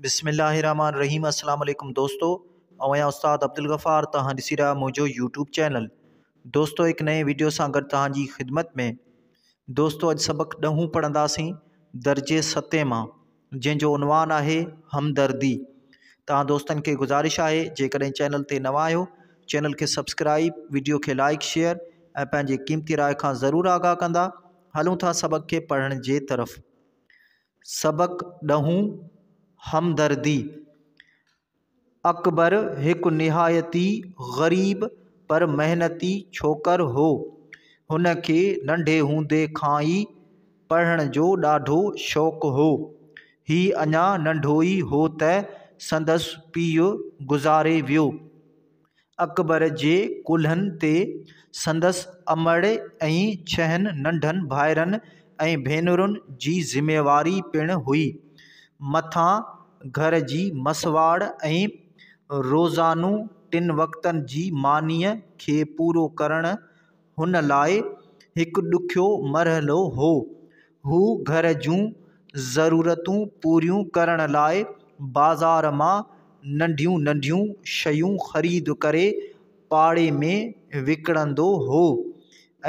بسم الله الرحمٰن الرحيم السلام عليڪم دوستو آئون آهيان استاد عبدالغفار توهان ڏسي رهيا منهنجو يوٽيوب چينل دوستو هڪ نئين ويڊيو سان گڏ توهان جي خدمت ۾ دوستو اڄ سبق ڏهون پڙهنداسين درجي ستين مان جنهن جو عنوان آهي همدردي توهان دوستن کي گذارش آهي جيڪڏهن چينل تي نوان آهيو چينل کي سبسڪرائب ويڊيو کي لائڪ شيئر ۽ پنهنجي قيمتي راء کان ضرور آگاهه ڪندا هلون ٿا سبق کي پڙهڻ جي طرف سبق ڏهون، همدردي. اڪبر هڪ نهايت ئي غريب پر محنتي ڇوڪر هو. هن کي ننڍي هوندي کان ئي پڙهڻ جو ڏاڍو شوق هو. هي اڃا ننڍو ئي هو ته سندس پيء گذاري ويو. اڪبر جي ڪلهن تي سندس امڙ ۽ ڇهن ننڍن ڀائرن ۽ ڀينرن جي ذميواري پڻ هئي. مٿان گهر جي مسواڙ ۽ روزانو ٽن وقتن جي مانيء کي پورو ڪرڻ هن لاء هڪ ڏکيو مرحلو هو. هو گهر جون ضرورتون پوريون ڪرڻ لاء بازار مان ننڍيون ننڍيون شيون خريد ڪري پاڙي ۾ وڪڻندو هو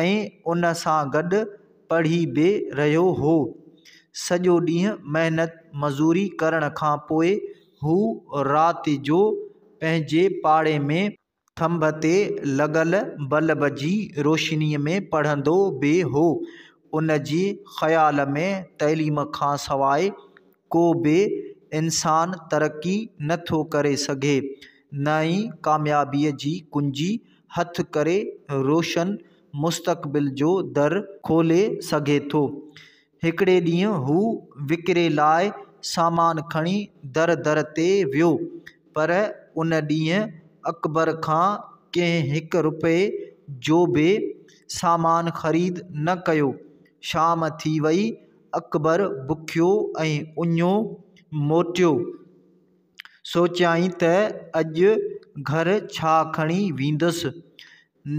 ۽ ان سان گڏ پڙهي به رهيو هو. سڄو ڏينهن محنت مزوري ڪرڻ کان پوء هو رات جو پنهنجي پاڙي ۾. ٿنڀ تي لڳل بلب جي روشنيء ۾ پڙهندو به هو. ان جي خيال ۾ تعليم کان سواء ڪو به انسان ترقي نه ٿو ڪري سگهي، نه ئي ڪاميابيء جي ڪنجي هٿ ڪري روشن مستقبل جو در کولي سگهي ٿو. هڪڙي ڏينهن هو وڪري لاء سامان کڻي در در تي ويو، پر ان ڏينهن اڪبر کان ڪنهن هڪ رپئي جو به سامان خريد نه ڪيو. شام ٿي وئي، اڪبر بکيو ۽ اڃيو موٽيو. سوچيائين ته اڄ گهر ڇا کڻي ويندس؟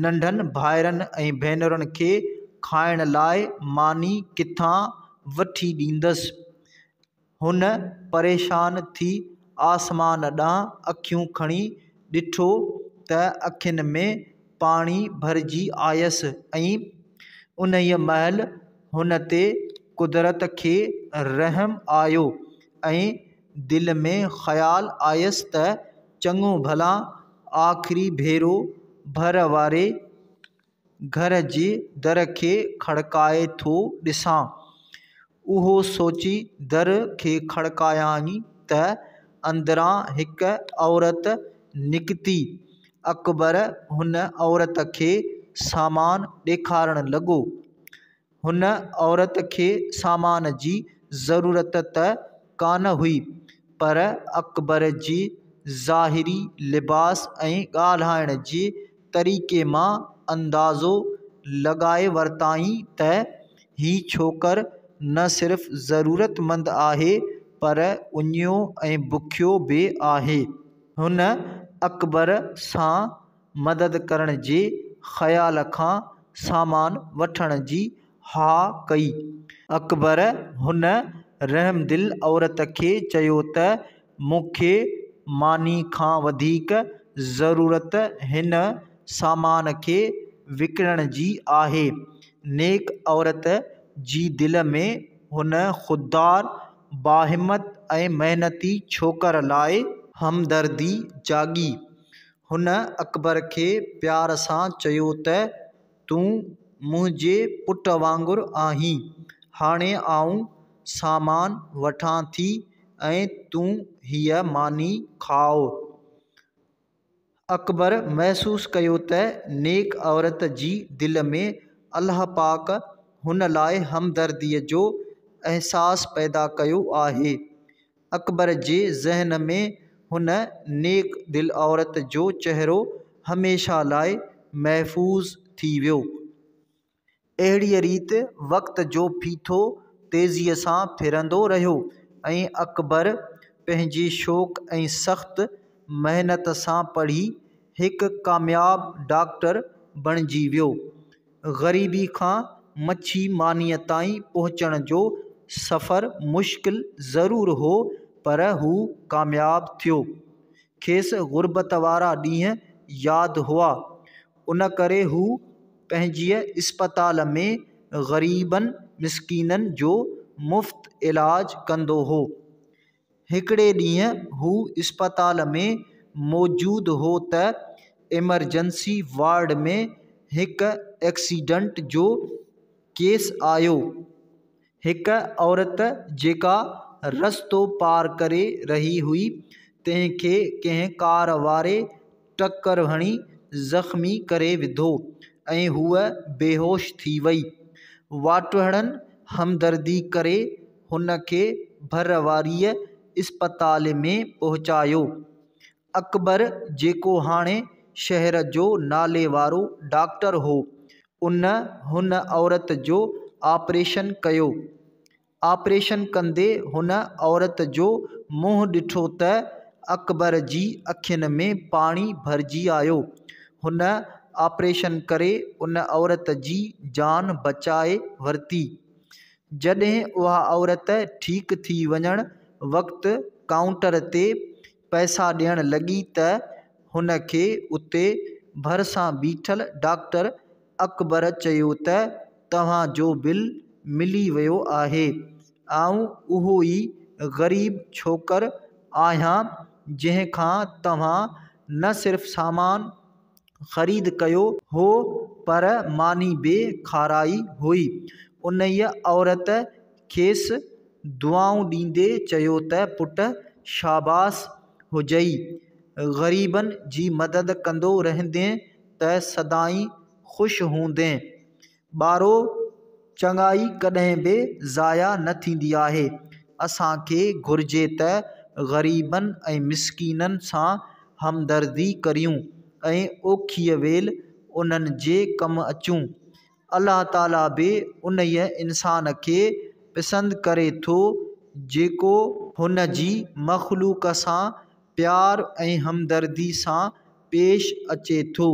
ننڍن ڀائرن ۽ ڀينرن کي کائڻ لاء ماني ڪٿان وٺي ڏيندس؟ هن پريشان ٿي آسمان ڏانهن اکيون کڻي ڏٺو ته اکين ۾ پاڻي ڀرجي آيس ۽ انهيء مهل هن تي قدرت کي رحم آيو ۽ دل ۾ خيال آيس ته چڱو ڀلا آخري ڀيرو ڀر واري گهر جي در کي کڙڪائي ٿو ڏسان. اهو سوچي در کي کڙڪايائين ته اندران هڪ عورت نڪتي. اڪبر هن عورت کي سامان ڏيکارڻ لڳو. هن عورت کي سامان جي ضرورت ته ڪانه هئي، پر اڪبر جي ظاهري لباس ۽ ڳالهائڻ جي طريقي مان اندازو لڳائي ورتائين ته هي ڇوڪر نه صرف ضرورتمند آهي، پر اڃيو ۽ بکيو به آهي. هن اڪبر سان مدد ڪرڻ جي خيال کان سامان وٺڻ جي ها ڪئي. اڪبر هن رحمدل عورت کي چيو ته مون کي ماني کان وڌيڪ ضرورت هن سامان کي وڪڻڻ جي آهي. نيڪ عورت جي دل ۾ هن خوددار، باهمت ۽ محنتي ڇوڪر لاء همدردي جاڳي. هن اڪبر کي پيار سان چيو ته تون منهنجي پٽ وانگر آهين، هاڻي آئون سامان وٺان ٿي ۽ تون هيء ماني کاء. اڪبر محسوس ڪيو ته نيڪ عورت جي دل ۾ الله پاڪ هن لاء همدرديء جو احساس پيدا ڪيو آهي. اڪبر جي ذهن ۾ هن نيڪ دل عورت جو چهرو هميشه لاء محفوظ ٿي ويو. اهڙيء ريت وقت جو ڦيٿو تيزيء سان ڦرندو رهيو ۽ اڪبر پنهنجي شوق ۽ سخت محنت سان پڙهي هڪ ڪامياب ڊاڪٽر بڻجي ويو. غريبي کان مڇي مانيء تائين پهچڻ جو سفر مشڪل ضرور هو پر هو ڪامياب ٿيو. کيس غربت وارا ڏينهن ياد هئا، ان ڪري هو پنهنجيء اسپتال ۾ غريبن مسڪينن جو مفت علاج ڪندو هو. هڪڙي ڏينهن هو اسپتال ۾ موجود هو ته ايمرجنسي وارڊ ۾ هڪ ايڪسيڊنٽ جو ڪيس آيو. هڪ عورت جيڪا رستو پار ڪري رهي هئي، تنهن کي ڪنهن ڪار واري ٽڪر هڻي زخمي ڪري وڌو ۽ هوء بيهوش ٿي وئي. واٽهڙن همدردي ڪري هن کي ڀر واريء اسپتال ۾ پهچايو. اڪبر جيڪو هاڻي شهر جو ناليوارو ڊاڪٽر هو، ان هن عورت جو آپريشن ڪيو. آپريشن ڪندي هن عورت جو منهن ڏٺو ته اڪبر جي اکين ۾ پاڻي ڀرجي آيو. هن آپريشن ڪري ان عورت جي جان بچائي ورتي. جڏهن اها عورت ٺيڪ ٿي وڃڻ وقت ڪائونٽر تي پئسا ڏيڻ لڳي ته هن کي اتي ڀرسان بيٺل ڊاڪٽر اڪبر چيو ته توهان جو بل ملي ويو آهي. آئون اهو ئي غريب ڇوڪر آهيان جنهن کان توهان نه صرف سامان خريد ڪيو هو پر ماني به کارائي هئي. انهيء عورت کيس دعائون ڏيندي چيو ته پٽ شاباس هجئي، غريبن جي مدد ڪندو رهندين ته سدائين خوش هوندين. ٻارو! چڱائي ڪڏهن به ضايع نه ٿيندي آهي. اسان کي گهرجي ته غريبن ۽ مسڪينن سان همدردي ڪريون ۽ اوکيء ويل انهن جي ڪم اچون. الله تعاليٰ به انهيء انسان کي پسند ڪري ٿو، جيڪو هن جي مخلوق سان پيار ۽ همدردي سان پيش اچي ٿو.